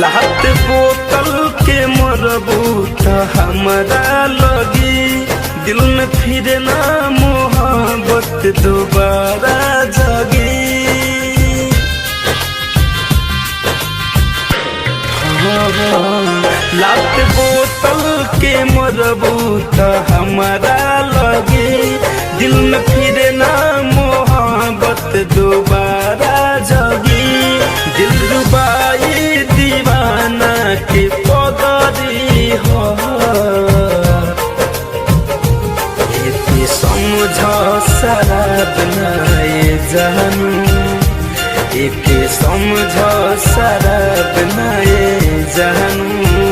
लात बोतल के मरबू त हमरा लगी, दिल में फिर ना मोहब्बत दोबारा जगी। लात बोतल के मरबू त हमरा लगी, दिल में फिर ना मोहब्बत दोबारा जगी। दिल रुबाई दीवाना के पगड़ी हो, एते समझ शराब नाए जानू, एके समझ शराब नाए जानू,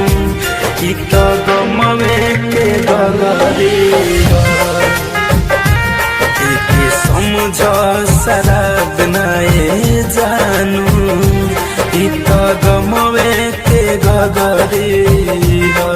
ई त गमवे के गगरी हो। एके समझ शराब नाए जानू, ई त गमवे के गगरी हो।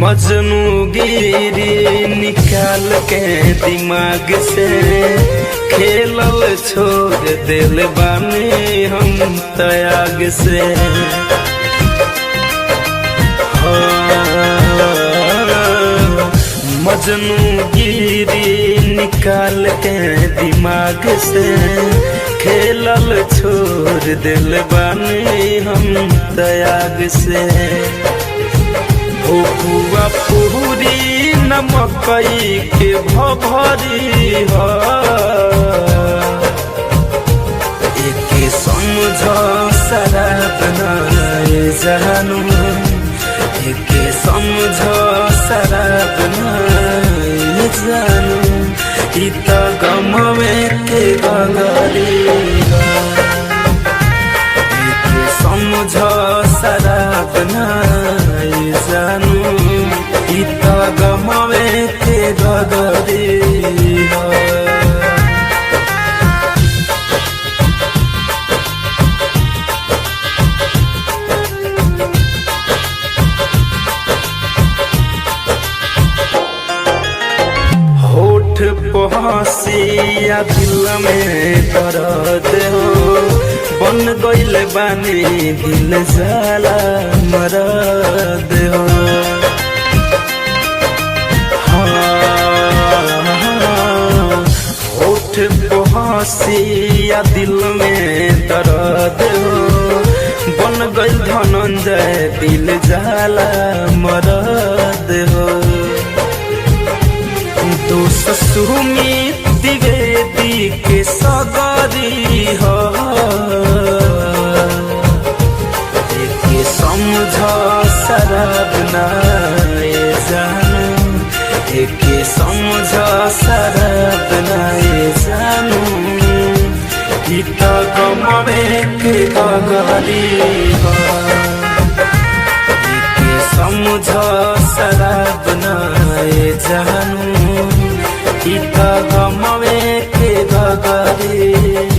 मजनू गिरी निकाल के दिमाग से, खेलल छोड़ दिल बानी हम तयाग से। मजनू गिरी निकाल के दिमाग से, खेलल छोड़ दिल बानी हम तयाग से। भोकुआ पूरी नमकई के भभरी हो, एके समझ शराब नाए जानू, एके समझ शराब नाए जानू, ई त गमवे के गगरी हो। एके समझ शराब नाए जानू, ई त गमवे के गगरी हो। होठ पहसिया दिल में दर्द हो, बन गइल बानी दिल जाला मरद हो। हाँ, होठ पहसिया दिल में दर्द हो, बन गइल धनंजय दिल जाला मरद हो। दोष सुमित द्विवेदी के सगरी हो, एके समझ शराब नाए जानू, एके समझ शराब नाए जानू, ई त गमवे के गगरी हो। एके समझ शराब नाए जानू, ई त गमवे के गगरी।